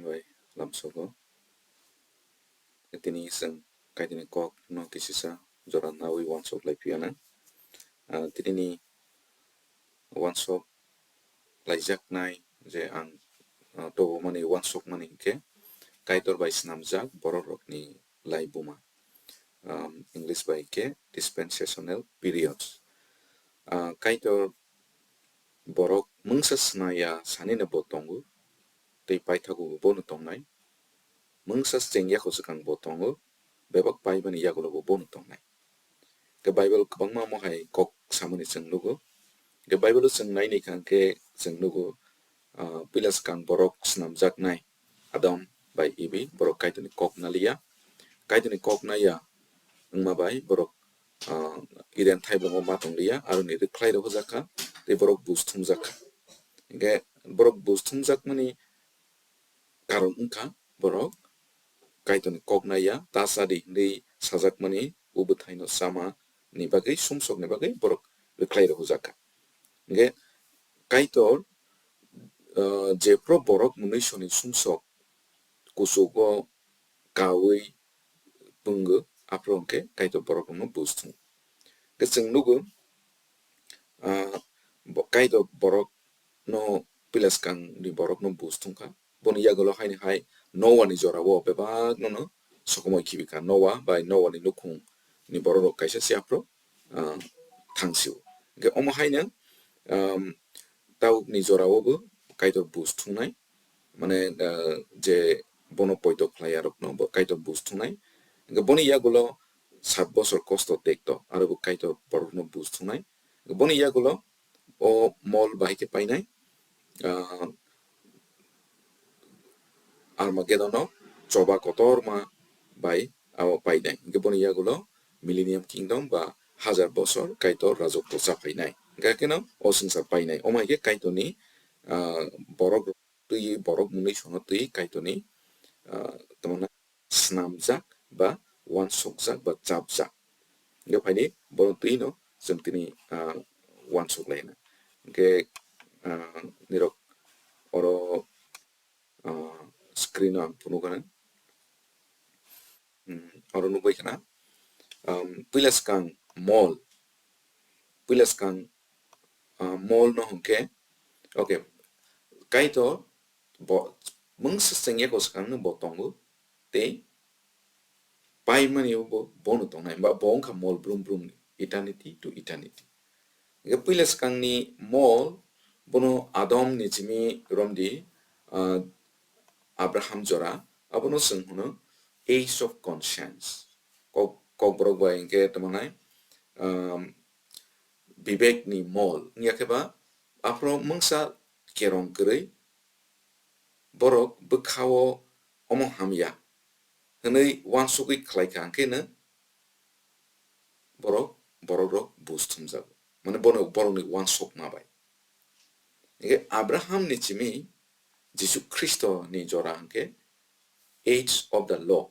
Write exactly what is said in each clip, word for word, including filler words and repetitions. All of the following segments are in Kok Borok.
bai lamsogo. Tini chwng Kaitorni kokno kisisa jora nawi uansuk lai phiya na. Ah, tinini uansuk laijaknai je ang, ah, tobomani uansukmani hinkhe Kaitor bai snamjak bororokni laibuma, um, English bai hinkhe dispensational periods. Ah, Kaitor borok mungsa snaya sanino bo tongo, tei paithago bo bono tongnai. Mungsa chengya kwchwkang bo tongo, bebak paimani yagulo bo bono tongnai. Khe Bible kwbangma omo hai kok samani chwng nugo. Khe Bible o chwng naini kha khe chwng nugo, ah, puila swkang borok snamjaknai Adam bai Evi, borok Kaitorni kok naliya. Kaitorni kok naiya wngma bai borok, ah, Eden thaibwngo ma tongliya, aroni rwkhlai rok hojakha, tei borok buj thumjakha. Hinkhe borok buj thumjakmani karon wngkha borok Kaitorni kok naiya, ta cha di hinwi sajakmani o bwthaino chama ni bagwi, sumsokni bagwi borok rwkhlai rok hojakha. Hinkhe Kaitor, ah, jephru borok mwnwisoni sumsok kuchugo kaui pwngo, aphuru hinkhe Kaitor borokno buj thung. Khe chwng nugo, ah, bo-, Kaitor borokno puila swkangni borokno buj thung kha. Boni yagulo haini hai Noah ni jorao bebakno no sokomoi khibi kha. Noah bai Noah ni nukhung ni borok rok kaisa se aphuru, ah, thang sio. Hinkhe omo haino, um, tabuk ni jorao bo Kaitor buj thungnai, mane, ah, je bono poito khlai yarokno bo Kaitor buj thungnai. Hinkhe boni yagulo sat bosor kosto tekto, aro bo Kaitor borokno buj thungnai. Boni yagulo o mol bahai khe painai, ah, Armagedono choba kotorma bai abo painai. Hinkhe boni yagulo Millennium Kingdom ba hajar bosor Kaitor rajotw cha phainai. Hinkhe kheno o swngchar painai. Omo hai khe Kaitorni, ah, borok twi, borok mwnwi sono twi Kaitorni, ah, tamo na snamjak ba uansukjak ba chapjak. Hinkhe phaidi borok twino chwng tini, ah, uansuk laina. Hinkhe, ah, nirok oro, ah, screen o ang phunukgana. Hmm, oro nukbai khana. Um, puila swkang mol. Puila swkang, ah, mol no hwnkhe, okay, Kaitor bo mungsa chengya kwchwkang no bo tongo, tei paimani bo bono tongnai, ba bo wngkha mol brum brum ni, eternity to eternity. Hinkhe puila swkangni mol bono Adam ni simi romdi, ah, Abraham jora, abono chwng hwno age of conscience. Kok, kokborok bai hinkhe tamo nai, um, bibek ni mol wngya khe ba aphuru mungsa kerong kwrwi borok bwkhao omo hamya hwnwi uansugwi khlai kha, hinkhe no borok, borok rok buj thumjago, mane bono borokni uansukma bai. Hinkhe Abraham ni simi Jisu Khristo ni jora hinkhe age of the law,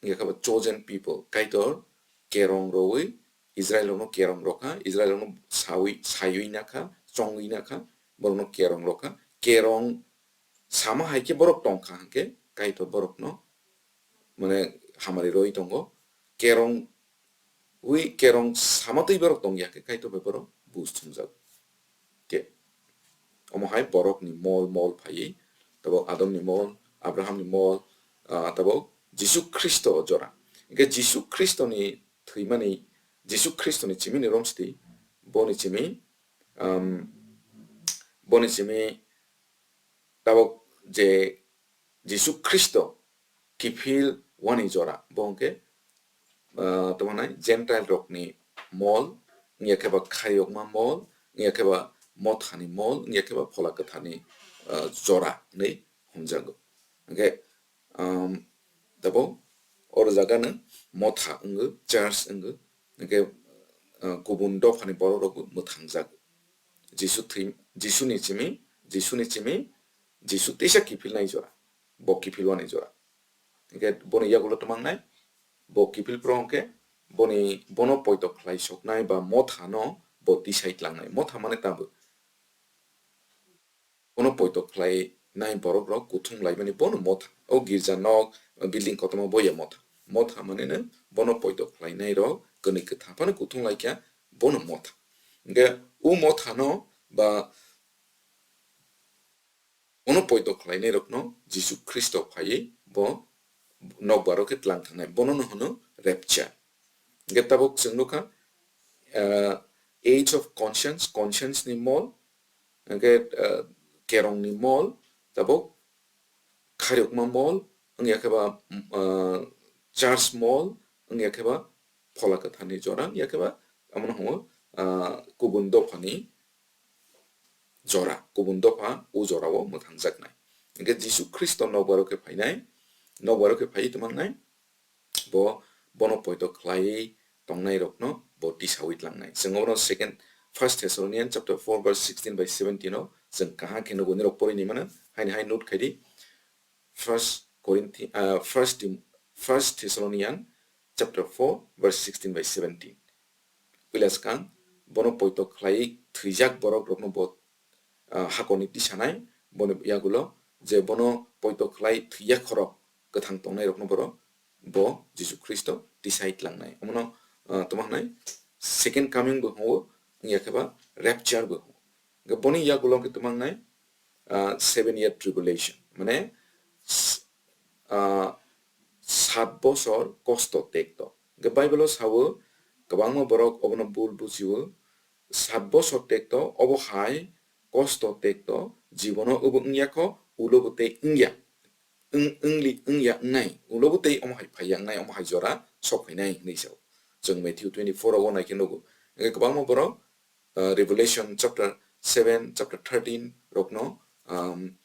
hinkhe khe bo chosen people, Kaitor kerong rwui Israel rokno kerong rwkha, Israel rokno saui, saiui nakha, chongui nakha, borokno kerong rwkha, kerong sama hai khe borok tongkha hinkhe Kaitor borokno, mane, hamari roi tongo, kerong ui kerong sama twi borok tongya khe Kaitor bai borok buj thumjago. Khe omo hai borokni mol, mol phaiwi, tabok Adamni mol, Abrahamni mol, ah, tabok Jisu Khristo jora. Hinkhe Jisu Khristoni thwimani, Jisu Khristoni chimini romsiti, boni chimi, um, boni chimi tabok je Jisu Khristo kiphil wani jora, bo hwnkhe, ah, tamo nai Gentile rokni mol, wngya khe ba khaiyokma mol, wngya khe ba mothani mol, wngya khe ba phola kwtharni, ah, jora hinwi hwnjago. Hinkhe, um, tabo oro jaga no motha wngo, church wngo, hinkhe, ah, kubun dophani borok rokbo mwthangjago. Jisu thwi, Jisuni chimi, Jisuni chimi, Jisu teisa kiphilnai jora, bo kiphilwani jora. Hinkhe boni yagulo twmangnai, bo kiphil phuru hinkhe boni, bono poito khlai soknai ba mothano bo tisai tlangnai. Motha mane tabuk bono poito khlai nai borok rok kuthum laimani bono motha. O girja nok, building kotorma boya motha. Motha mane no bono poito khlainai rok kwnwi kwtha phano kuthum laikha, bono motha. Hwnkhe o motha no ba bono poito khlainai rokno Jisu Khristo phaiwi bo nokbar o khe tlang thangnai, bono no hwno rapture. Hwnkhe tabuk chwng nukha, ah, age of conscience, conscience ni mol, hwnkhe, ah, kerong ni mol, tabuk khairokma mol, wngya khe ba, ah, church mol, wngya khe ba phola kwtharni jora, wngya khe ba, amo no hwngo, ah, kubun dophani jora, kubun dopha o jorao mwthangjaknai. Hwnkhe Jisu Khristo nokbar o khe phainai, nokbar o khe phaiwi tongmangnai, bo, bono poito khlaiwi tongnai rokno bo tisawi tlangnai. Chwng obono second, First Thessalonians chapter four verse sixteen by seventeen o chwng kaham khe nugo, nirok porwi ni mano, haini hai note khai di. First Corinthian, ah, First Tim-, First Thessalonian chapter four verse sixteen by seventeen. Puila swkang bono poito khlai thwijak borok rokno bo, ah, hakorni tisanai, boni yagulo je bono poito khlai thwiya khorok kwthang tongnai rokno boro bo Jisu Khristo tisai tlangnai. Omono, ah, tamo hwnai second coming bo hwngo, wngya khe ba rapture bo hwngo. Hwnkhe boni yagulo hwnkhe tamo wngnai, ah, seven year tribulation, mane s-, ah, sat bosor kosto tekto. Hwnkhe Bible o sao, kwbangma borok obono bul bujio, sat bosor tekto, obo hai kosto tekto, jibono obo wngya kho, ulo bo tei wngya. Wng-, wngli wngya wngnai, ulo bo tei omo hai phaiya wngnai, omo hai jora sok phainai hwnwi sao. Chwng Matthew twenty-four rogo nai khe nugo. Hwnkhe kwbangma borok, ah, Revelation chapter seven, chapter thirteen rokno, um,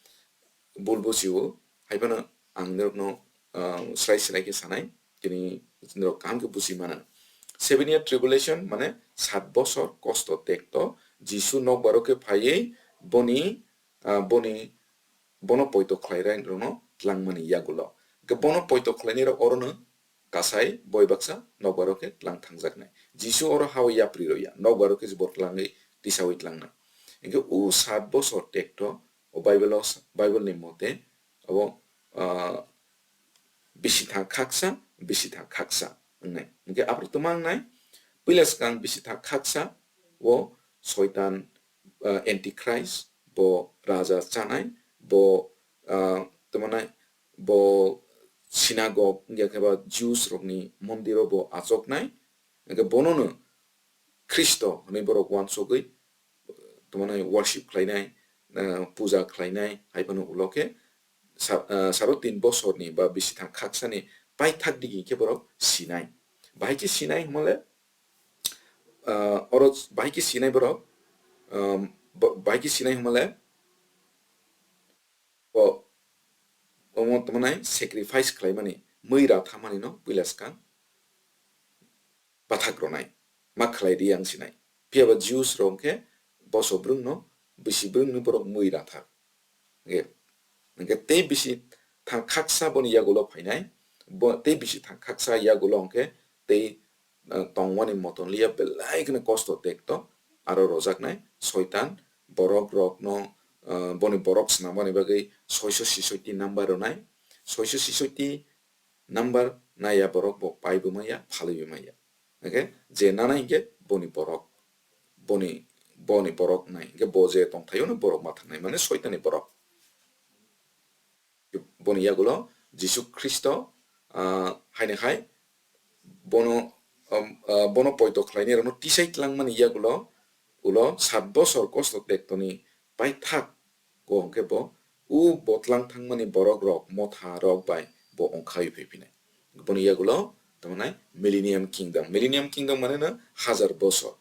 bul bujio, hai phano ang norokno, ah, srai srai khe sanai, tini norok kaham khe buji mano. Seven year tribulation mane sat bosor kosto tekto, Jisu nokbar o khe phaiwi boni, ah, boni, bono poito khlai rokno tlangmani yagulo. Hwnkhe bono poito khlainai rok orono kasai boi baksa nokbar o khe tlang thangjaknai. Jisu oro hao yapri rwya, nokbar o khe bo tlangwi tisawi tlangnai. Hwnkhe o sat bosor tekto o Bible o, Bible ni mote abo, ah, bisi thang khaksa, bisi thang khaksa wngnai. Hwnkhe aphuru tamo wngnai, puila swkang bisi thang khaksa o Soitan, ah, Antichrist, bo raja chanai, bo, ah, tamo wngnai, bo synagogue wngya khe ba Jews rokni mondir o bo achoknai, hwnkhe bonono Khristo hwnwi borok uansugwi, tamo wngnai, worship khlainai, ah, puja khlainai, hai phano ulo khe sa-, ah, saro tin bosorni ba bisi thang khaksani paithak digi khe borok sinai. Bahai khe sinai hwnmale, ah, oro bahai khe sinai borok, um, bo-, bahai khe sinai hwnmale, bo, omo tamo wngnai, sacrifice khlaimani, mui rathamani no puila swkang bathak rwnai, ma khlai di ang sinai. Phiya ba Jews rok khe boso brwngno, bisi brwngno borok mui rathar. Hwnkhe, hwnkhe tei bisi thang khaksa boni yagulo phainai, bo, tei bisi thang khaksa yagulo hwnkhe tei, ah, tongmani moton liya belai kheno kosto tekto, aro rojaknai Soitan borok rokno, ah, boni borok swnamani bagwi soiso sisoiti number rwnai, soiso sisoiti number naiya borok bo paibo maya, phalwibo maya. Hwnkhe je nanai hwnkhe boni borok, boni, boni borok nai hwnkhe bo je tongthaio no borok ma thangnai, mane Soitanni borok. Boni yagulo Jisu Khristo, ah, haini hai bono, um, ah, bono poito khlainai rokno tisai tlangmani yagulo ulo sat bosor kosto tektoni paithak o hwnkhe bo, o botlang thangmani borok rok motha rok bai bo ongkhai phai phinai. Boni yagulo tamo wngnai Millennium Kingdom. Millennium Kingdom mane no hajar bosor.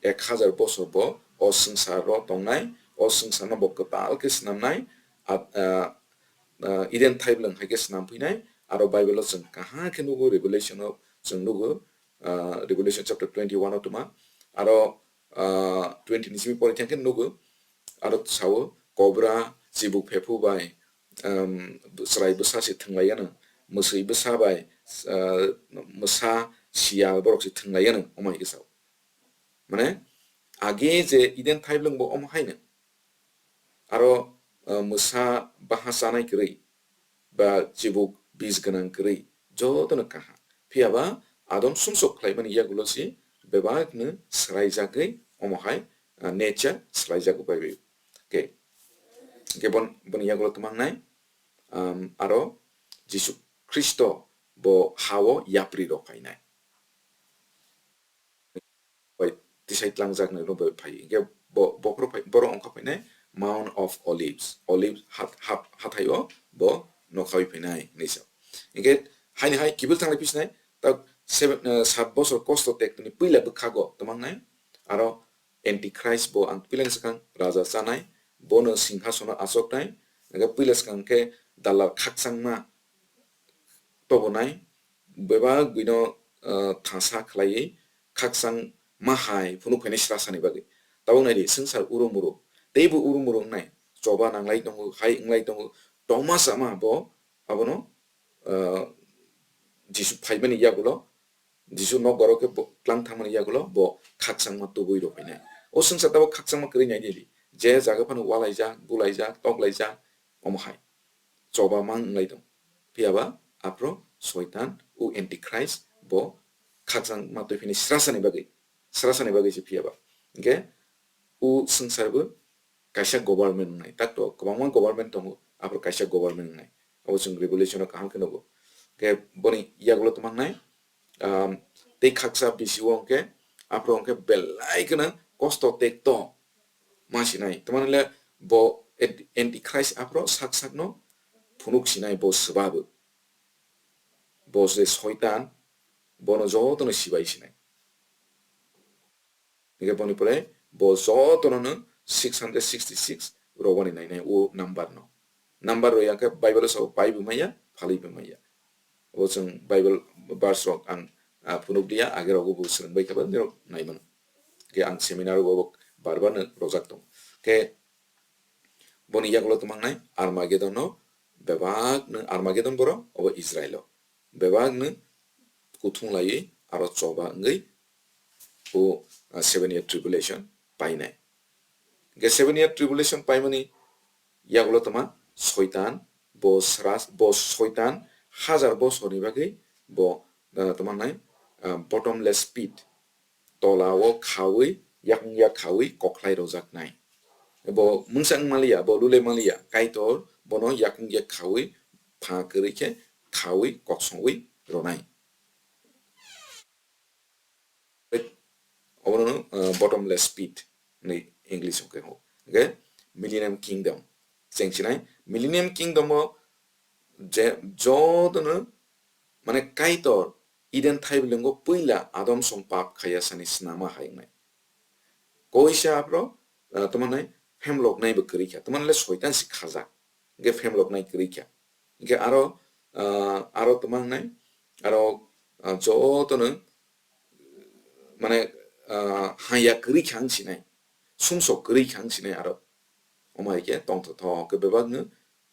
Ek hajar bosor bo o swngchar o tongnai, o swngchar no bo kwtal khe swnamnai, at-, ah, ah, Eden thaibwlwng hai khe swnam phinai, aro Bible o chwng kaham khe nugo, Revelation o chwng nugo, ah, Revelation chapter twenty-one o tongma, aro, ah, twenty ni simi pore thang khe nugo, aro sao kobra, chibuk phephu bai, um, chwrai bwsa se thwnglaiyano, mwswi bwsa bai, ah, mwsa, siyal borok se thwnglaiyano, omo hai khe sao. Mane, age je Eden thaibwlwng bo omo haino. Aro, ah, mwsa baha chanai kwrwi, ba chibuk bis gwnang kwrwi, jotono kaha. Phiya ba Adam sumsok khlaimani yagulo se bebakno swlaijagwi omo hai, ah, nature swlaijago bai bai. Okay. Hwnkhe bon-, boni yagulo twmangnai, um, aro Jisu Khristo bo ha-o yapri rok phainai. Bai tisai tlangjaknai rok bai phai. Hwnkhe bo-, bokhorok phai, borok wngkha phainai Mount of Olives. Olives hat-, hat-, hathai-o bo nokhaui phainai hinwi sa. Hwnkhe haini hai kiphil thanglai phisnai, tak seven, eh, sat bosor kosto tektoni puila bwkhago twmangnai. Aro Antichrist bo ang puilani swkang raja chanai, bono singhasono achoknai, hwnkhe puila swkang khe dalar khakchangma tobonai, bebak buino, ah, thangsa khlaiwi khakchangma hai phunuk phainai srasani bagwi. Tabuk naidi, swngchar uru muru, teibo uru muru wngnai, choba nanglai tongo, hai wnglai tongo, tongma chama bo abono, ah, Jisu phaimani yagulo, Jisu nokbar o khe bo tlang thangmani yagulo bo khakchangma tubui rw phainai. O swngchar tabuk khakchangma kwrwi nai di, je jaga phano ualaijak, bulaijak, toklaijak, omo hai choba mang wnglai tong. Phiya ba aphro Soitan, o Antichrist bo khakchangma twi phini srasani bagwi, srasani bagwi se phiya ba. Hwnkhe o swngchar bo kaisa government wngnai, tak to kwbangma government tongo, aphro kaisa government wngnai. Abo chwng Revelation o kaham khe nugo. Hwnkhe boni yagulo twmangnai, um, tei khaksa bisi o hwnkhe, aphro hwnkhe belai kheno kosto tekto ma sinai. Tamani le bo Ant-, Antichrist aphro sak sakno phunuk sinai bo swbabo. Bo se Soitan, bono jotono sibai sinai. Hingke boni pore bo jotono no six hundred sixty six rogani nainai o number no. Number roi angke Bible o sao pai bo maya, phalwi bo maya. Obo chwng Bible verse rok ang, ah, phunuk dia, age rogo bo swrwng bai kha ba, nirok nai mano. Hingke ang seminar o bo bar bar no rojak tongo. Hingke boni yagulo twmangnai Armageddon no bebak no, Armageddon boro obo Israel o. Bebak no kuthung laiwi aro choba wngwi o, ah, seven year tribulation painai. Hingke seven year tribulation paimani yagulo tama Soitan, bo sras-, bo Soitan hajar bosorni bagwi bo, ah, tama nai, ah, bottomless pit, tola o khawi, yakung yak khawi koklai rojaknai. Bo mungsa wng manliya, bo lule manliya, Kaitor bono yakung yak khawi pha kwrwi khe khawi koksongwi ronai. Obono, uh, bottomless pit hinwi English o khe ho. Hingke Millennium Kingdom. Cheng sinai Millennium Kingdom o je jotono mane Kaitor Eden thaibilingo puila Adam song pap khaiya sani snama hai wngnai. Koisa aphro, uh, tamo nai phemlok nai bo kwrwi kha. Tamo nai le Soitan si khajak. Hingke phemlok nai kwrwi kha. Hingke aro, ah, aro tamo nai, aro, ah, jotono, mane, ah, haya kwrwi kha wng sinai, sumsok kwrwi kha wng sinai aro. Omo hai khe tongthok thok khe bebak no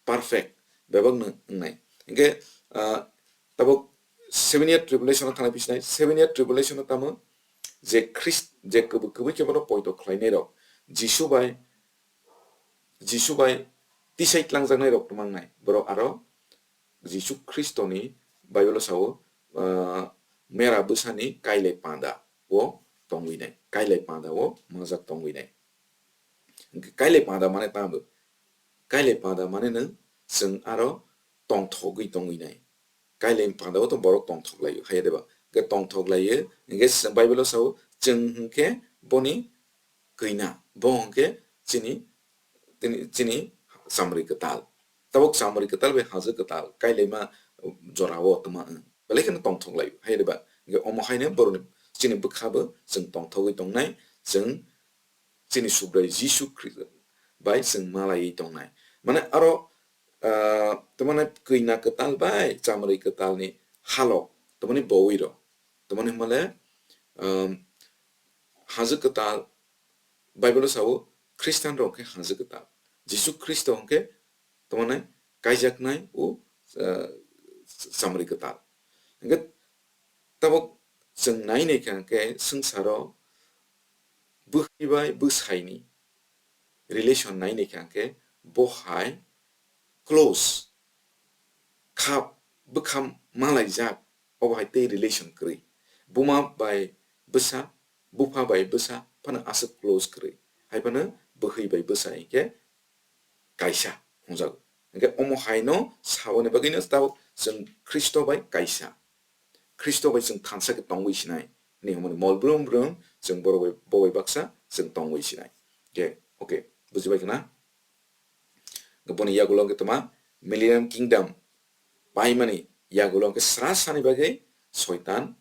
perfect, bebak no wngnai. Hingke, ah, tabuk seven year tribulation o thanglai phi sinai, seven year tribulation o tamo je Christ, je kwbwi, kwbwi khe bono poito khlainai rok, Jisu bai, Jisu bai tisai tlangjaknai rok twmangnai. Borok aro Jisu Khristoni Bible o sao, ah, mera bwsani kailai panda o tongwinai, kailai panda o majak tongwinai. Hingke kailai panda mane tamo? Kailai panda mane nwng chwng aro tongthogwi tongwinai. Kailai panda o to borok tongthok laio, haiya deba? Hingke tongthok laio, hingke Bible o sao chwng hingke boni kwina, bo hingke chini, tini, chini chamri kwtal. Tabuk chamri kwtal bai hajo kwtal, kailaima jorao twma wng. Belai kheno tongthok laio, hai riba? Hingke omo haino borokni chini bwkha bo chwng tongthogwi tongnai, chwng chini Subrai Jisu Khristo bai chwng malaiwi tongnai. Mane aro, ah, tamani kwina kwtal bai chamri kwtalni halok, tamani bowui rok, tamani hwnmale, um, hajo kwtal, Bible o sao Khristian rok khe hajo kwtal, Jisu Khristo hwnkhe tamani kaijaknai o, ah, chamri kwtal. Hwnkhe tabuk chwng nai nai kha khe swngcharo bwkhwi bai bwsaini relation nai nai kha khe bo hai close, kha bwkha malaijak, obo hai tei relation kwrwi. Buma bai bwsa, bupha bai bwsa phano aswk close kwrwi. Hai phano bwhwi bai bwsa hinkhe kaisa hwnjago. Hinkhe omo haino saboni bagwino tabuk chwng Khristo bai kaisa. Khristo bai chwng thansa khe tongwi sinai. Hwnwi hwnmani mol brum brum chwng borok bai, bo bai baksa chwng tongwi sinai. Khe, okay, bujibai khna? Boni yagulo hwnkhe tma Millennium Kingdom paimani yagulo hwnkhe sra sani bagwi Soitan,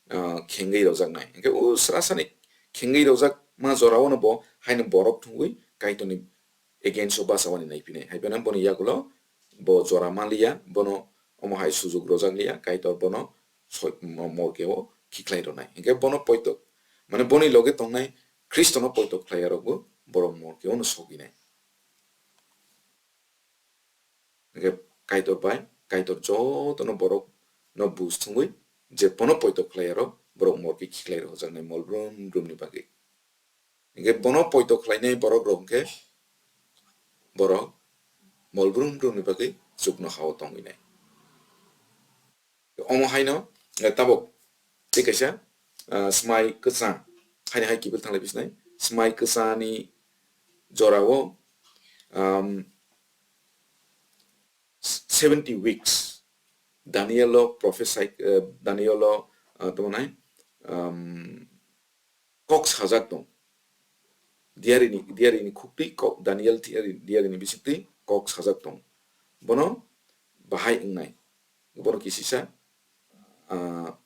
ah, khengwi rojaknai. Hinkhe o sra sani khengwi rojakma jorao no bo haino borok thwngwi Kaitorni against o bachawani naiphinai. Hai phano boni yagulo bo jora manliya, bono omo hai sujuk rojakliya, Kaitor bono soi-, mo-, morke o khikhlai rwnai. Hinkhe bono poito, mane boni loge tongnai Khristono poito khlai yarokbo borok morke o no soginai. Hinkhe Kaitor bai, Kaitor jotono borok no bus thwngwi je bono poito khlai yarok borok morke khikhlai rwjaknai mol brum brumni bagwi. Hinkhe bono poito khlainai borok rok hinkhe borok mol brum brumni bagwi chuknoha o tongwinai. Omo haino, eh, tabuk tei kaisa, ah, smai kwchang, haino hai kiphil thanglai bisinai, smai kwchani jorao, um, seventy weeks Daniel o prophesy, eh, Daniel o, ah, tamo nai, um, kok sajak tong. Diarini, diarini khukti kok, Daniel diari, diarini bisingtwi kok sajak tong. Bono bahai wngnai. Bono kisisa, ah,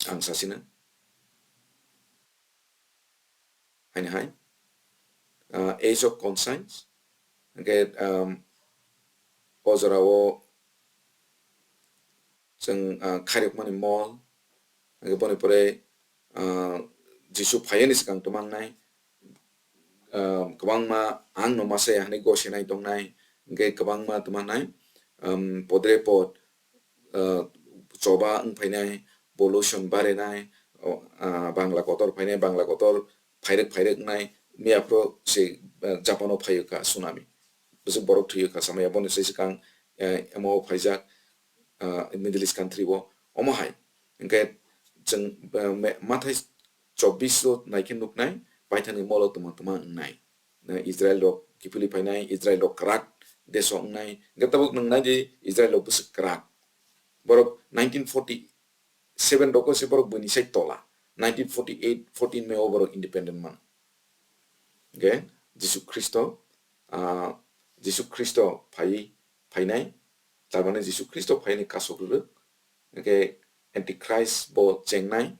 ang sasina. Haini hai, ah, Age of Conscience, hingke, um, o jorao chwng, ah, khairokmani mol, hingke boni pore, ah, Jisu phaiani swkang tongmangnai, ah, kwbangma ang no masa ya hinui gosenai tongnai, hingke kwbangma tongmangnai, um, podre pod, ah, choba wng phainai, pollution barenai, o, ah, Bangla kotor phainai, Bangla kotor phairwk phairwk wngnai, miyaphro se, ah, Japan o phaiyo kha tsunami. Bwswk borok thwiyo kha samaya, boni sai swkang, eh, emo phaijak, ah, Middle East country o, omo hai. Hingke chwng, ah, me-, mathai chobbish o naikhe nuknai, paithakni molo tuma tuma wngnai. Na Israel rok kiphilwi phainai, Israel rok kwrak deso wngnai. Hingke tabuk nwng nai di Israel rok bwswk kwrak. Borok nineteen forty-seven rok se borok buini sai tola. Nineteen forty-eight, fourteen May o borok independent man. Hingke Jisu Khristo, ah, Jisu Khristo phai, phainai, tarmane Jisu Khristo phaini kasok rwrwk. Hingke Antichrist bo chengnai.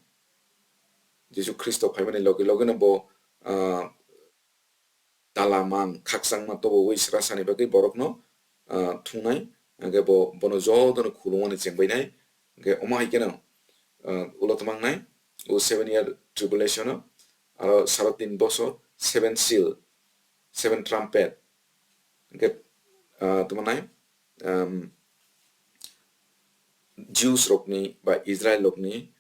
Jisu Khristo phaimani loge loge no bo, ah, dalamang khakchangma tobowi srasani bagwi borokno, ah, thungnai, hingke bo, bono jotono khulumani chengbainai, hingke omo hai kheno, ah, ulo tongmangnai, o seven year tribulation o, aro saro tin bosor, seven seal, seven trumpet, hingke, ah, tongmanai, um, Jews rokni ba Israel rokni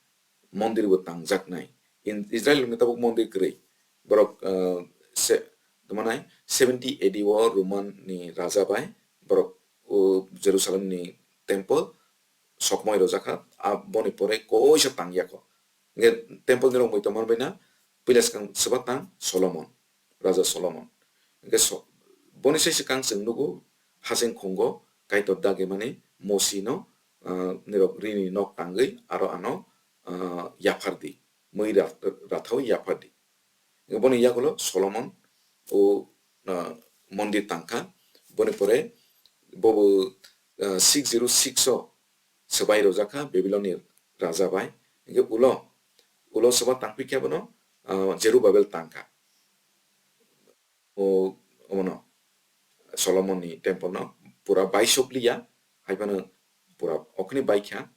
mondir bo tangjaknai. In Israel ni tabuk mondir kwrwi. Borok, ah, se, tamo nai seventy A D o Roman ni raja bai borok, o Jerusalem ni temple sokmoi rojak kha, a boni pore koisa tang ya kho. Hingke temple ni rok mui tongma bai na puila swkang swba tang Solomon, Raja Solomon. Hingke so-, boni sai swkang chwng nugo, hasing khungo Kaitor dagimani Mosi no, ah, nirok rini nok tangwi aro ano, ah, yaphar di, mui ra-, rathao yaphar di. Hingke boni yagulo Solomon o, ah, mondir tangkha, boni pore bobo, ah, six zero six o swbai rojak kha Babylon ni raja bai. Hingke ulo, ulo swba tangphi khe bono, ah, Jerubabel tangkha. O, omono Solomon ni temple no pura baisok liya, hai phano pura okhni baikha,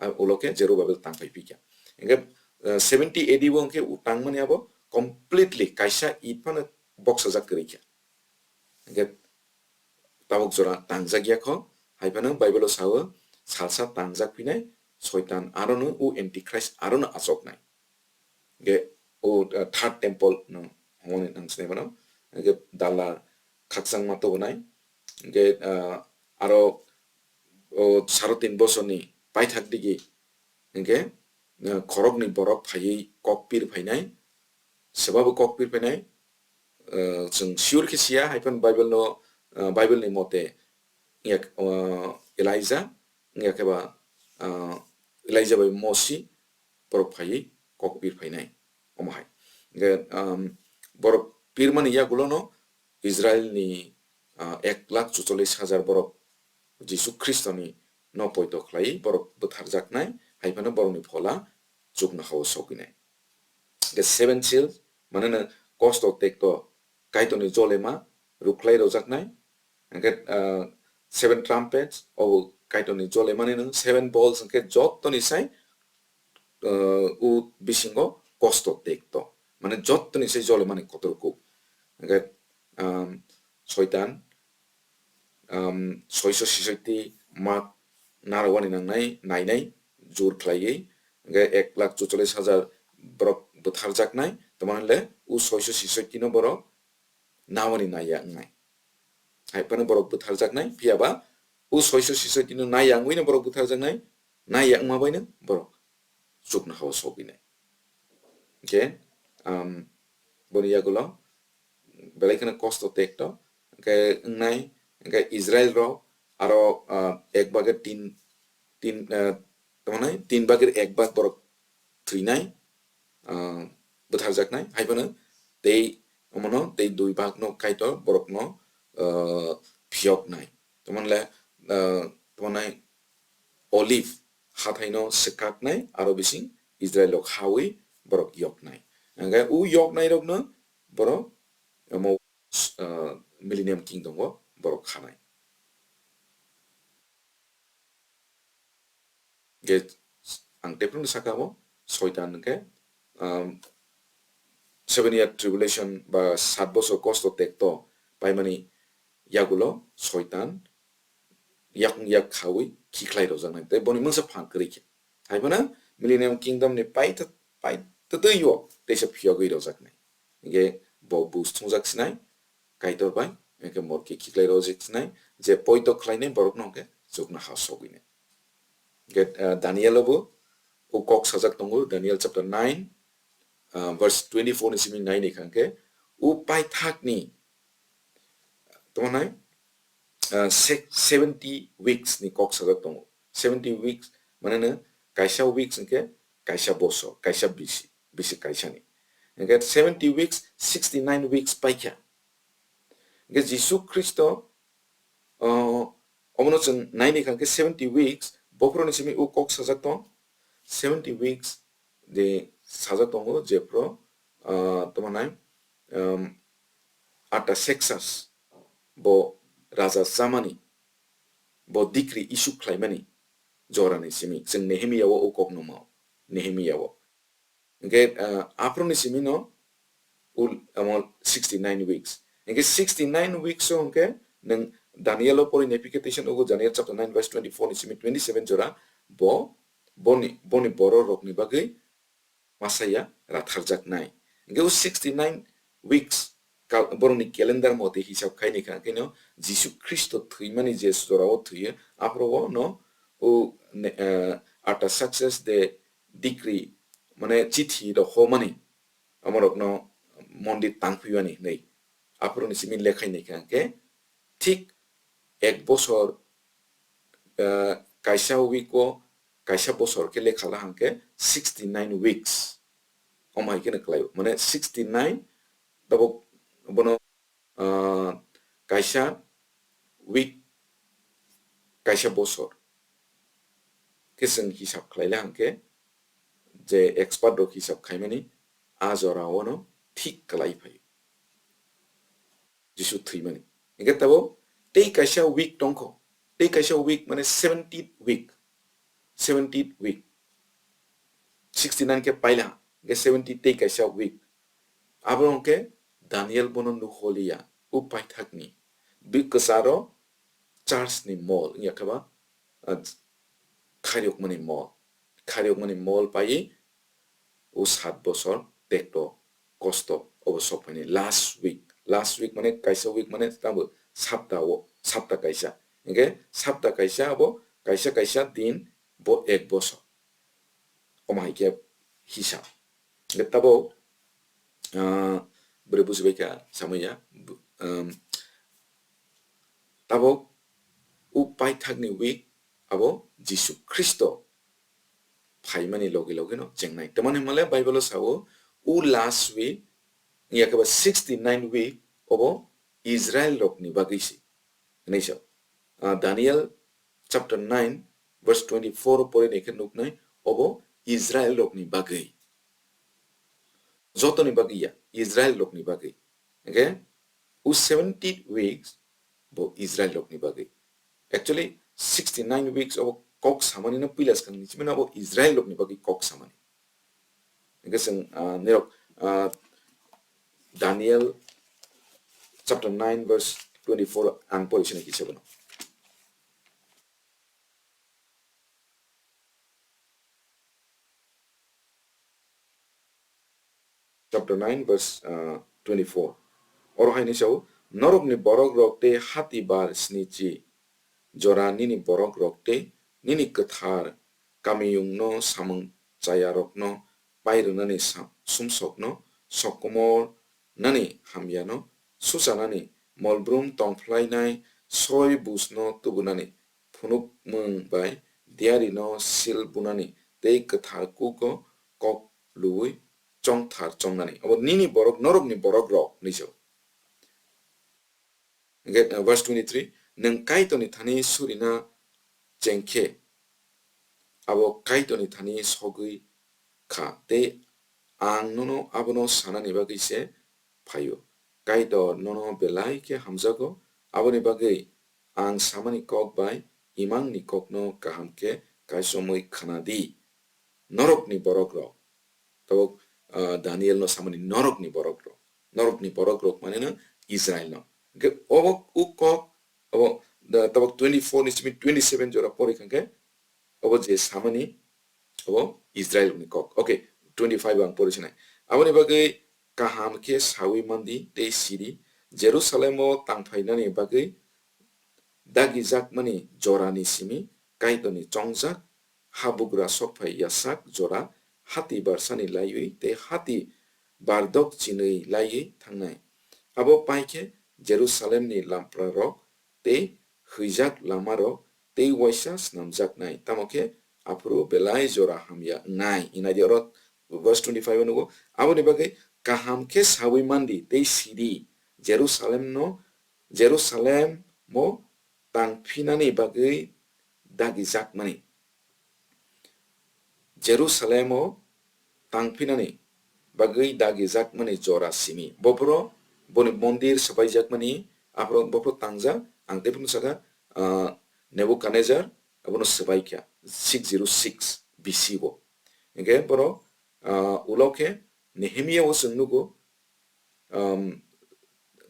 ah, ulo khe Jerubabel tangpai phikha. Hingke, ah, seventy A D o hingke u tangmani abo completely kaisa it phano boksajak kwrwi kha. Hingke tabuk jora tangjak ya kho, hai phano Bible o sao, salsa tangjak phinai, Soitan aro no, o Antichrist aro no achoknai. Hingke o, ah, third temple no hwnwi nang sinai mano. Hingke dala khakchangma tubunai. Hingke, ah, aro o saro tin bosorni paithak digi hingke, ah, khoroknwi borok phaiwi kok pir phainai, sebabo kok pir phainai, ah, chwng sure khe siya, haiphano Bible no, ah, Bible ni mote yak, ah, Elijah, yak eba, ah, Elijah bai Mosi, borok phaiwi kok pir phainai, omo hai. Hingke, um, borok pirmani yagulono Israel ni, ah, ek lakh chuchollis hajar borok Jisu Khristo ni no poito khlai borok bwtharjaknai, hai phano borokni phola chuknohao sogwinai. Hingke seven seals, mane no kosto tekto Kaitorni jolema rukhlai rojaknai, hingke, ah, seven trumpets, obo Kaitorni jolemani no, seven bowls, hingke jottoni sai, ah, o bisingo kosto tekto, mane jottoni sai jolemani kotor kuk. Hingke, um, Soitan, um, soiso sisoiti mak narwani nangnai, nainai, jur khlaiwi, hingke ek lakh chuchollis hajar borok bwtharjaknai, tamani le o soiso sisoiti no borok nawani naiya wngnai. Hai phano borok bwtharjaknai, phiya ba o soiso sisoiti no naiya wngwi no borok bwtharjaknai, naiya wngma bai no borok chuknohao sogwinai. Hingke, um, boni yagulo belai kheno kosto tekto, hingke wngnai, hingke Israel rok aro, ah, ek bagir tin, tin, ah, tamo nai, tin bagir ek bag borok thwinai, ah, bwtharjaknai, hai phano tei omono tei dui bagno Kaitor borokno, ah, phiyoknai. Tamani le, ah, tamo nai, Olive hathaino swkaknai, aro bising Israel rok hawi borok yoknai. Hingke o yoknai rokno borok omo, ah, Millennium Kingdom o borok khanai. Hingke ang tephuru saka o Soitan hingke, um, seven year tribulation ba sat bosor kosto tekto paimani yagulo Soitan yakung yak khawi khiklai rojaknai, tei boni mungsa phan kwrwi khe. Hai phano Millennium Kingdom ni paitha-, paitwtwi o teisa phiyogwi rojaknai. Hingke bo bus thungjak sinai, Kaitor bai, hingke morke khiklai rojak sinai, je poito khlainai borokno hingke chuknohao sogwinai. Hingke, ah, Daniel o bo o kok sajak tongo, Daniel chapter nine, ah, verse twenty-four ni simi nai ni kha hingke, o paithakni, tamo nai, ah, se-, seventy weeks ni kok sajak tongo. Seventy weeks, mane no kaisa weeks hingke kaisa bosor, kaisa bisi, bisi kaisa ni. Hingke seventy weeks, sixty-nine weeks paikha. Hingke Jisu Khristo, ah, omono chwng nai ni kha hingke seventy weeks, bophuruni simi o kok sajak tong, seventy weeks de sajak tongo, jephuru, ah, tamo nai, um, Artaxerxes bo raja chamani, bo decree issue khlaimani jorani simi chwng Nehemia o o kok nungma o, Nehemia o. Hingke, ah, aphuruni simi no ul-, amo sixty-nine weeks. Hingke sixty-nine weeks o hingke nwng Daniel o pori nephi khe teisa nugo, Daniel chapter nine verse twenty-four ni simi twenty-seven jora bo, boni, boni borok rokni bagwi Messiah ratharjaknai. Hingke o sixty-nine weeks kal-, borokni calendar mote hisab khaini kha, hingke no Jisu Khristo thwimani je jorao thwiyo, aphuru o no o ne-, eh, Artaxerxes de decree, mane chithi rohormani, amorokno mondir tangphiyani hinwi. Aphuruni simi lekhai naikha hingke thik ek bosor, eh, kaisa week o, kaisa bosor khe lekha la hingke sixty-nine weeks. Omo hai kheno kwlaio. Mane sixty-nine tabuk bono, ah, kaisa week, kaisa bosor khe chwng hisab khlai la hingke je expert rok hisab khaimani a jora o no thik kwlai phai. Jisu thwimani. Hingke tabuk tei kaisa week tongkho. Tei kaisa week mane seventeenth week. Seventeenth week. Sixty-nine khe paila, hingke seventy tei kaisa week. Abo hingke Daniel bono nuholiya, o paithakni. Bi kwcharo church ni mol, wngya khe ba, ah, khairokmani mol. Khairokmani mol pai o sat bosor tekto kosto obo sok phaini last week, Last week mane kaisa week mane tamo sapta o, sapta kaisa. Hingke sapta kaisa abo kaisa kaisa din bo ek bosor. Omo hai khe hisab. Hingke tabok, ah, bwrwi bujibai kha samaya, bu-, um, tabok o paithakni week abo Jisu Khristo phaimani logi logi no chengnai. Tamani hwnmale Bible o sao, o last week, yakaba sixty nine week obo Israel rokni bagwi se. Hinwi sao. Ah, Daniel chapter nine verse twenty-four o pore ni khe nuknai, obo Israel rokni bagwi. Jotoni bagwi ya, Israel rokni bagwi. Hingke o seventy weeks bo Israel rokni bagwi. Actually, sixty nine weeks obo kok samani no puila swkang ni simi no abo Israel rokni bagwi kok samani. Hingke chwng, ah, nirok, ah, Daniel chapter nine verse twenty-four ang pori sini kisa bono. Chapter nine verse, uh, twenty-four. Oro hai ni sao, "Norokni borok rok tei hati bar snichi jora nini borok rok tei nini kwthar kamiyung no samung chaya rok no pai rwnani sa-, sumsok no sokomor nani hamya no suchanani molbrum tongphlainai soi bus no tubunani phunukmung bai diari no sil bunani tei kwthar kugo kok luwi chongthar chongnani." Abo nini borok, norokni borok rok, hinwi sao. Hingke, uh, verse twenty-three, "Nwng Kaitorni thani surina chengkhe, abo Kaitorni thani sogwi kha, tei ang nono abono sanani bagwi se phaio. Kaitor nono belai khe hamjago, aboni bagwi ang samani kok bai imangni kokno kaham khe kaisomwi khna di." Norokni borok rok. Tabok, ah, Daniel no samani norokni borok rok. Norokni borok rok mane no Israel no. Hingke obo o kok, obo, da, tabok twenty-four ni simi twenty-seven jora pori kha hingke, obo je samani, obo Israel ni kok. Okay, twenty-five ang pori sinai. Aboni bagwi kaham khe sawi mandi tei sidi, Jerusalem o tangphainani bagwi dagijakmani jorani simi Kaitorni chongjak habugra sokphai yasak jora hati barsani laiwi tei hati bardok chinwi laiwi thangnai. Abo pai khe Jerusalemni lamprarok tei hwijak lamarok tei waisa snamjaknai, tamo khe aphuru belai jora hamya wngnai. Hinai di oro verse twenty-five o nugo, aboni bagwi kaham khe sawi mandi tei sidi, Jerusalemno, Jerusalemo tangphinani bagwi dagijakmani. Jerusalemo tangphinani bagwi dagijakmani jora simi. Bophoro boni mondir swbaijakmani, aphoro bophoro tangjak, ang tei phano saka, ah, Nebuchadnezzar abono swbaikha six zero six B C o. Hingke borok, ah, ulo khe Nehemia o chwng nugo, um,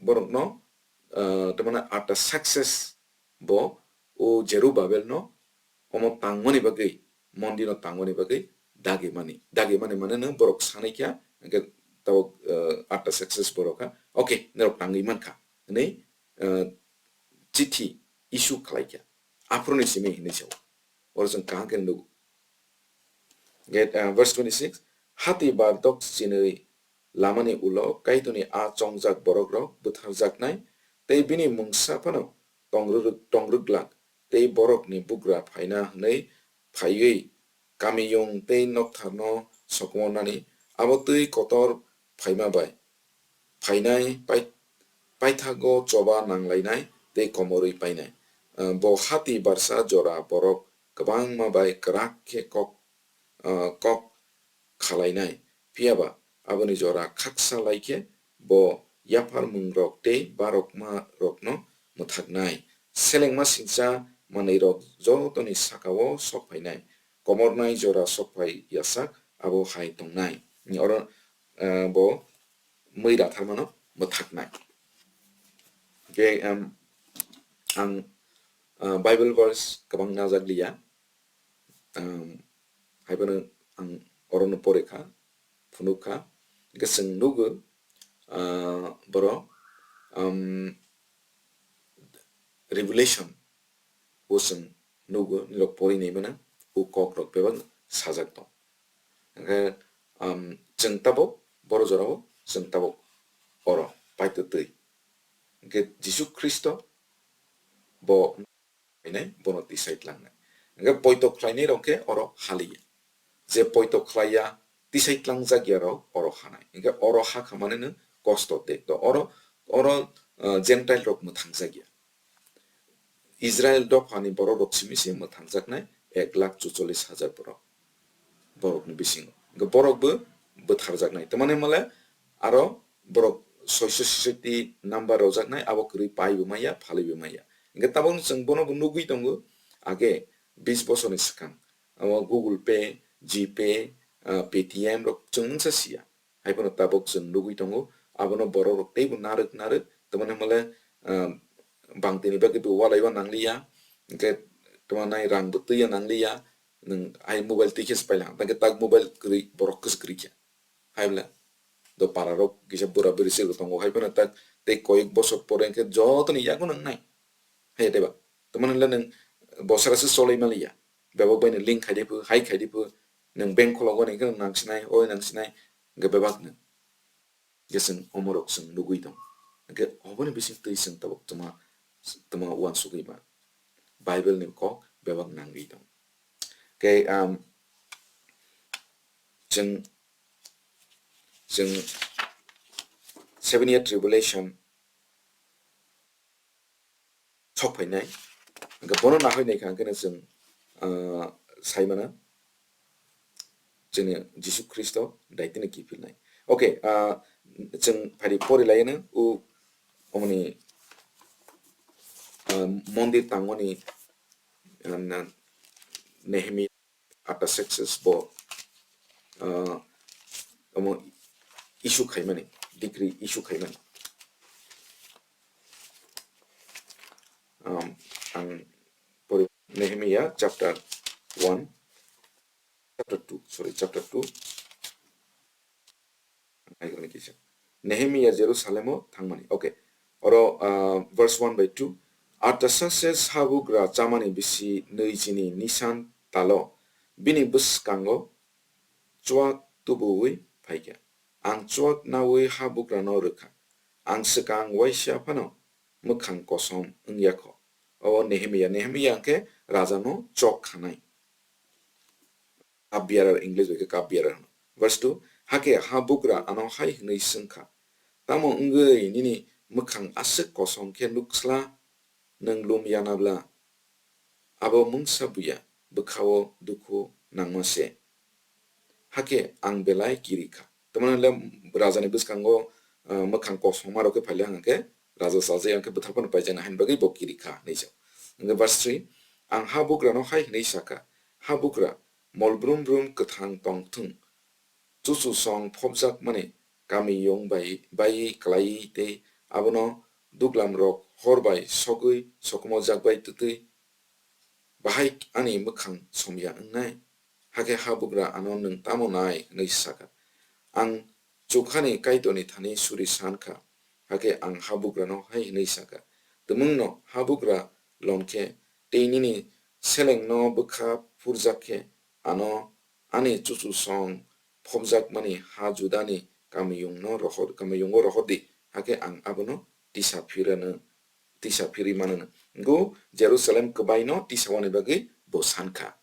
borokno, ah, tamani Artaxerxes bo o Jerubabel no omo tangmani bagwi, mondir no tangmani bagwi dagimani. Dagimani mane no borok sanai kha, hingke tabok, ah, Artaxerxes borok kha, "Okay, norok tangwi mankha," hinwi, ah, chithi issue khlai kha. Aphuruni simi hinwi sao. Oro chwng kaham khe nugo. Get, uh, verse twenty-six, "Hati bardok chinwi lamani ulo Kaitorni a chongjak borokrok butharjaknai, tei bini mungsa phano tongrwrwk-, tongrwklak, tei borokni bugra phaina hwnwi phaiwi kamiyung tei noktharno sokomornani, abo twi kotor phaima bai phainai, pai-, paithago choba nanglainai tei komorwi painai. Ah, bo hati barsa jora borok kwbangma bai kwrak khe kok, ah, kok khalainai. Phiya ba aboni jora khaksa lai khe bo yapharmungrok tei barokmarokno mwthaknai. Selengma singcha manwirok jotoni saka-o sok phainai. Komornai jora sok phai yasak abo hai tongnai." Oro, ah, bo mui ratharmano mwthaknai. Hingke, em, ang, ah, Bible verse kwbang najak liya. Em, haiphano ang orono pore kha, phunuk kha. Hingke chwng nugo, ah, borok um, Revelation o chwng nugo, nirok pori nai mano, o kok rok bebak sajak tong. Hwnkhe, um, chwng tabuk, boro jorao chwng tabuk oro paitotwi. Hwnkhe Jisu Khristo bo khlainai, bono tisai tlangnai. Hwnkhe poito khlainai rok khe oro haliya. Je poito khlaiya, tisai tlangjak ya rok oro hanai. Hwnkhe oro ha khamani nwng kosto de. To oro, oro, uh, Gentile rok mwthangjak ya. Israel dophani borok rok simi se mwthangjaknai ek lakh chuchollis hajar borok. Borokni bisingo. Hwnkhe borok bo bwtharjaknai. Tamani hwnmale aro borok soiso sisoti number rojaknai, abo kwrwi pai bo maya, phalwi bo maya. Hwnkhe tabukno chwng bono bo nugwi tongo, age bis bosorni swkang. Abo Google Pay, GPay, ah, Paytm rok chwng mungsa siya. Hai phano tabuk chwng nugwi tongo, abono borok rok teibo narwk narwk, tamani hwnmale, ah, bangtwini bagwi bo walaiwi nangliya, hwnkhe tamani rang bo twiya nangliya, nwng hai mobile twi khe se pailangkha, hwnkhe tak mobile kwrwi borok kwchwk kwrwi khe. Hai bwle, do para rok kisa bura buri se rw tongo, hai phano tak tei koyek bosor pore hwnkhe jotoni yago nangnai. Hai de ba? Tamani hwnle nwng bosora se choloi maliya. Bebak bai no link khai di phu, hai khai di phu, nwng bank khulok mani hwnkhe nwng nang sinai, oi nang sinai, hwnkhe bebak nwng. Hwnkhe chwng omorok chwng nugwi tong. Hwnkhe oboni bising twi chwng tabuk tuma, tuma uansugwi ma. Bible ni kok bebak nangwi tong. Hwnkhe, um, chwng, chwng seven year tribulation sok phainai. Hwnkhe bono nahoi naikha hwnkhe no chwng, ah, sai mano chini Jisu Khristo daitino kiphilnai. Okay, ah, chwng phari pori laino o omoni, ah, mondir tangmani, ah, na-, Nehemi Artaxerxes bo, ah, omo issue khaimani, decree issue khaimani. Um, ang pori Nehemiah chapter one, chapter two, sorry, chapter two. Nehemiah Jerusalem o thangmani. Okay. Oro, ah, verse one by two. Artaxerxes habugra chamani bisi nwi chini Nisan talo bini bwskango chuak tubuwi phaikha. Ang chuak nawi habugrano rwkha. Ang swkang waisa phano mwkhang kosom wngya kho. O Nehemiah, Nehemiah hwnkhe rajano chok khanai. Cup bearer, English bai khe cup bearer hwno. Verse two, hakhe habugra ano hai hwnwi swngkha, "Tamo wngwi nini mwkhang aswk kosom khe nuksla nwng lum yanabla? Abo mungsa buya bwkhao dukhu nangma se. Hakhe ang belai kiri kha." Tamani le rajani bwskango, ah, mwkhang kosom rok khe phaile hwnkhe raja sajai hwnkhe bwthar phano paijana haini bagwi bo kiri kha hinwi sa. Hwnkhe verse three, "Ang habugrano hai hwnwi sakha, 'Habugra, mol brum brum kwthang tong thung, chuchusong phobjakmani kamiyung bai, bai klai tei abono duglam rok hor bai sogwi sokomojak bai twtwi bahai ani mwkhang somya wngnai?' Hakhe habugra ano, "Nwng tamo nai?" hwnwi sakha. Ang chukhani Kaitorni thani suri san kha. Hakhe ang habugrano hai hwnwi sakha, "Tumungno habugra lon khe tei nini selengno bwkha phurjak khe ano ani chuchusong phobjakmani ha Judani kamiyungno rohor, kamiyungo rohor di, hakhe ang abono tisa phirano, tisa phirwi mano." Ngo Jerusalem kwbaino tisa wani bagwi bo san kha.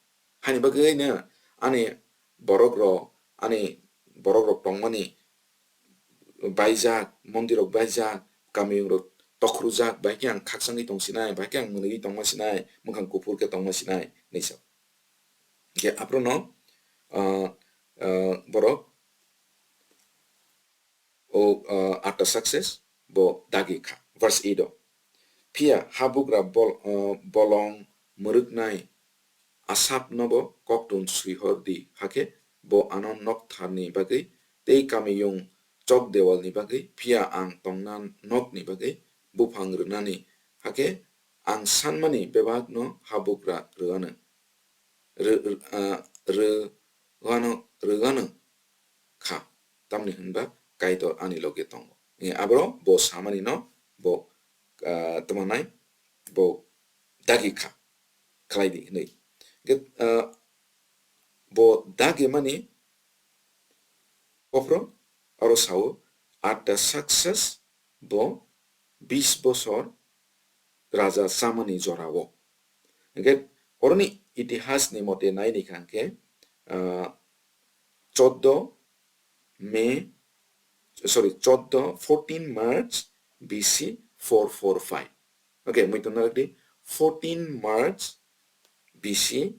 Haini bagwi no ani borok rok, ani borok rok tongmani baijak, mondir rok baijak, kamiyung rok tokrujak, bahai khe ang khakchangwi tong sinai, bahai khe ang mwnwi tongma sinai, mwkhang kuphur khe tongma sinai, hinwi sa. Hwnkhe aphuru no, ah, ah, borok o, ah, Artaxerxes bo dagi kha. Verse eight o, "Phiya habugra bol-, ah, bolong mwrwknai Asapno bo koktun swihor di, hakhe bo ano noktharni bagwi tei kamiyung chokdeualni bagwi, phiya ang tongna nokni bagwi buphang rwnani, hakhe ang sanmani bebakno habugra rwano, rw-, ah, rwano, rwano kha, tamni hwnba Kaitor ani loge tongo." Aboro bo samani no bo, ah, tamo nai, bo dagi kha, khlai di hinwi. Ge, ah, bo dagi mani Bophro aro sao, "At the success bo bis bosor raja chamani jorao." Hingke oroni itihas ni mote nai ni kha hingke, ah, choddo May, sorry, choddo, fourteen March B C four four five. Okay, mui tongna rwdi, fourteen March B C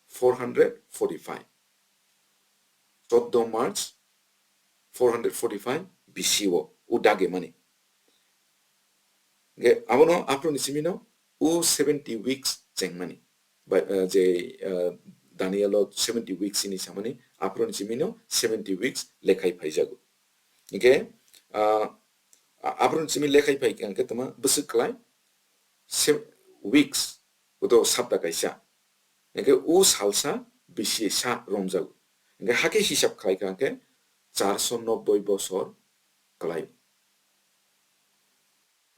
four hundred forty-five. Choddo March four hundred forty-five B C o, u dage mani. Ge abono aphuru ni simi no u seventy weeks chengmani. Ba, eh, je, eh, Daniel o seventy weeks ni samani, aphuru ni simi no seventy weeks lekhai phaijago. Hingke, ah, a-, aphuru ni simi lekhai phai hingke toma bwswk klai, se-, weeks, uto sapta kaisa. Hingke u salsa bisi sa romjago. Hingke hake hisab khlai kha hingke charso nobboi bosor klai.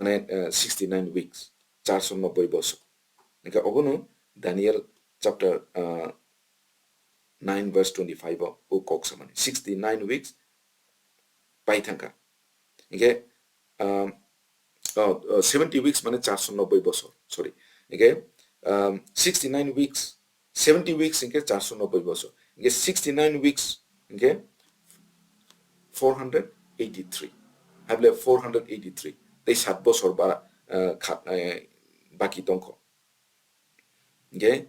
Mane, eh, sixty nine weeks, charso nobboi bosor. Hingke obono Daniel chapter, eh, nine verse twenty five o u kok samani. Sixty nine weeks pai thangkha. Hingke, um, oh, oh, seventy weeks mane charso nobboi bosor, sorry. Hingke, um, sixty nine weeks, seventy weeks hingke charso nobboi bosor. Hingke sixty nine weeks hingke four hundred eighty three. Hable four hundred eighty three. Tei sat bosor ba, uh, kha-, eh, baki tongkho. Hingke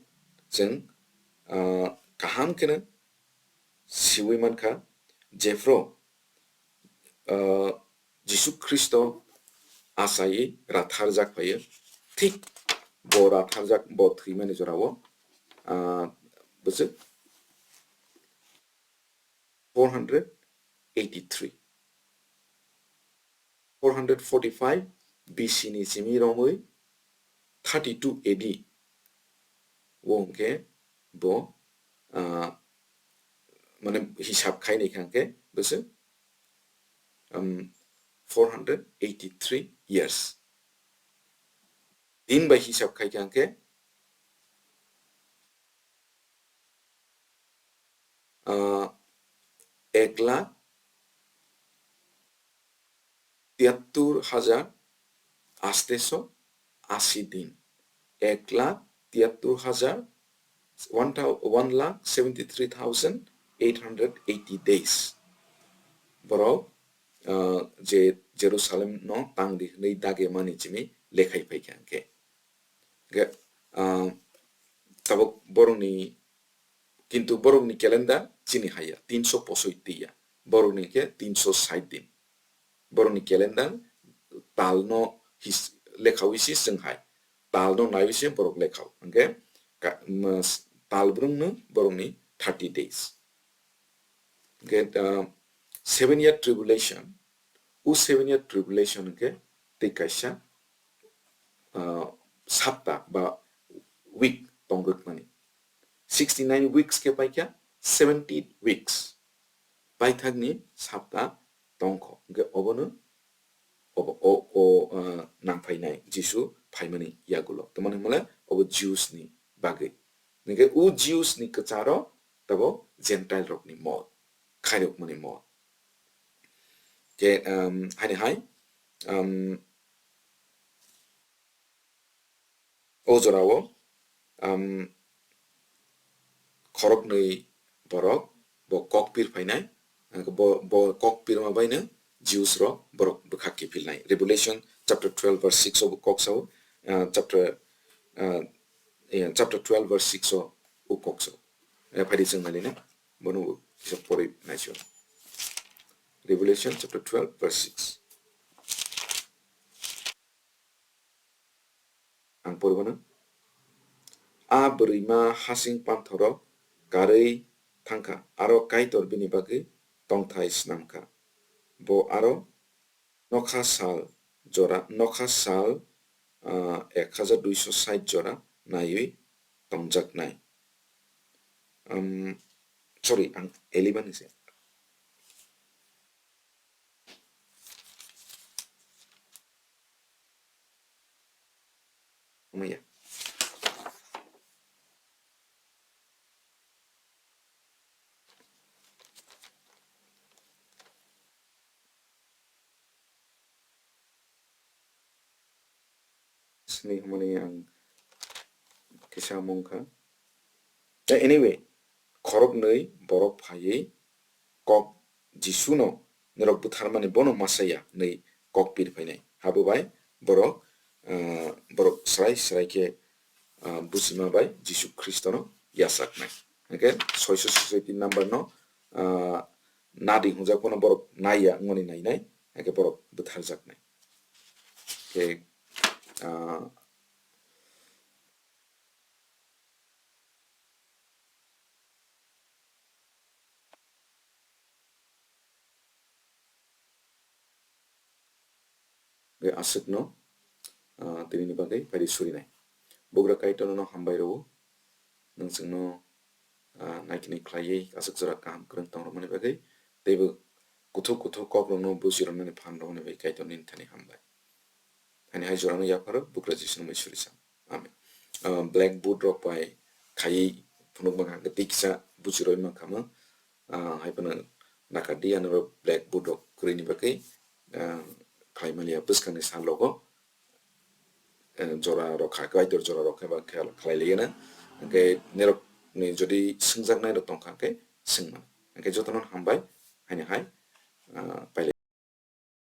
chwng, ah, kaham kheno siwi mankha, jephru, ah, Jisu Khristo achaiwi ratharjak phaio, thik bo ratharjak, bo thwimani jorao, ah, bwswk four hundred eighty three. Four hundred forty-five B C ni simi romwi thirty-two A D o hwnkhe bo, ah, mane hisab khainai kha hwnkhe bwswk, um, four hundred eighty-three years. Din bai hisab khai kha hwnkhe, ah, ek lakh tiyattur hajar asteso asi din, ek lakh tiyattur hajar, one thou-, one lakh seventy three thousand eight hundred eighty days. Borok, ah, je Jerusalem no tang di hwnwi dage mani chini lekhai phai kha hwnkhe. Hwnkhe, ah, tabuk borokni, kintu borokni calendar chini haiya, tinso posoiti ya, borokni khe tinso sait din. Borokni calendar talno his-, lekhawi se chwng hai, talno naiwi se borok lekhao. Hwnkhe ka-, mas-, tal brwngno borokni thirty days. Hwnkhe, ah, seven year tribulation, o seven year tribulation hwnkhe tei kaisa, ah, sapta ba week tongrwkmani. Sixty nine weeks khe paikha seventy weeks. Paithakni sapta tongkho. Hwnkhe obono obo, o, o, ah, nangphainai Jisu phaimani yagulo. Tamoni hwnle obo Jews ni bagwi. Hwnkhe o Jews ni kwcharo tabo Gentile rokni mol, khairokmani mol. Khe, um, haini hai, um, o jorao, um, khoroknwi borok bo kok pir phainai, bo, bo kok pirma baino Jews rok borok bwkha kiphilnai. Revelation chapter twelve verse six o bo kok sao, uh, chapter, uh, yeah, chapter twelve verse six o o kok sao. Eh, phaidi chwng nailina, bono bo kisa pori naisio. Revelation chapter twelve verse six. Ang poribano. A bwrwima hasing panthoro karwi thangkha, aro Kaitor bini bagwi tongthai snamkha. Bo aro nokha sal jora, nokha sal, ah, ek hajar duiso sait jora naiwi tongjaknai. Um, sorry, ang eleven ni se. Hamya. Sini hwnmani ang kisa mung kha. Eh, anyway, khoroknwi borok phaiwi kok Jisuno norok bwtharmani bono masa ya hwnwi kok pir phainai. Habo bai borok, ah, borok srai srai khe, ah, bujima bai Jisu Khristono yachaknai. Hwnkhe soiso soisoi tin number no, ah, nadi hwnjak phano borok naiya wngmani nainai, hwnkhe borok bwtharjaknai. Khe, ah, Be aswkno, ah, tinini bagwi phaidi surinai. Bugra Kaitorno hambai rwo, nwng chwngno, ah, naikini khlaiwi aswk jora kaham kwrwng tongrwmani bagwi, teibo kuthuk kuthuk kokrokno bujirwnani phan rwmani bagwi Kaitorni thani hambai. Ani hai jorano yapharo, Bugra Jisuni mui suri sa. Amen. Ah, blackboard rok bai khaiwi phunukma kha, tei kisa bujirwi ma kha mo. Ah, hai phano nakardi, ano blackboard rok kwrwini bagwi, ah, khlai maliya bwskangni sal rogo, eh, jora rok kha, Kaitor jora rok khe ba khe khlai liya na. Hwnkhe norokni jodi swngjaknai rok tong kha, hwnkhe swng mano. Hwnkhe jotono hambai, haino hai, ah, pailai.